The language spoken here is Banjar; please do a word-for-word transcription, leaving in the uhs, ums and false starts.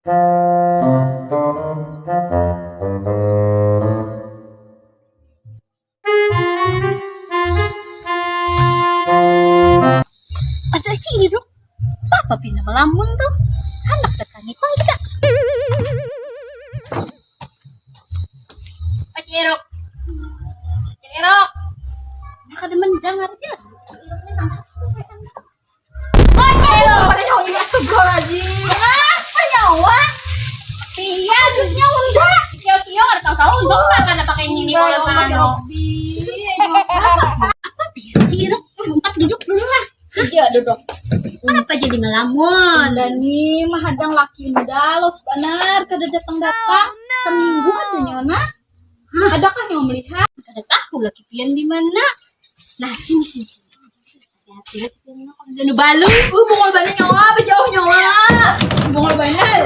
Ada Ciruk. Papa pina melamun tuh. Anak datangnya pang kita. Pak Ciruk. Ciruk. Nah, kada mendengar aja. Ciruknya nang. Pak Ciruk. Pada nyawa ini, astagfirullahaladzim. Apa nyawa? Iya, jus nyawa. Kio-kio, kada tahu, tahu. Untung mah kada pakai ini, kalau mano. Apa Ciruk? Empat duduk dulu lah. Iya, duduk. Kenapa jadi melamun? Dani mahadang laki muda, los banar, kada datang-datang. Seminggu ada nyawa nah. Adakah nyawa melihat? Kada tahu laki pian di mana. Nah, sini, sini, sini. Hati-hati, jangan balu. Uh, bungul banar nyawa, bejauh nyawa. Bungul banar.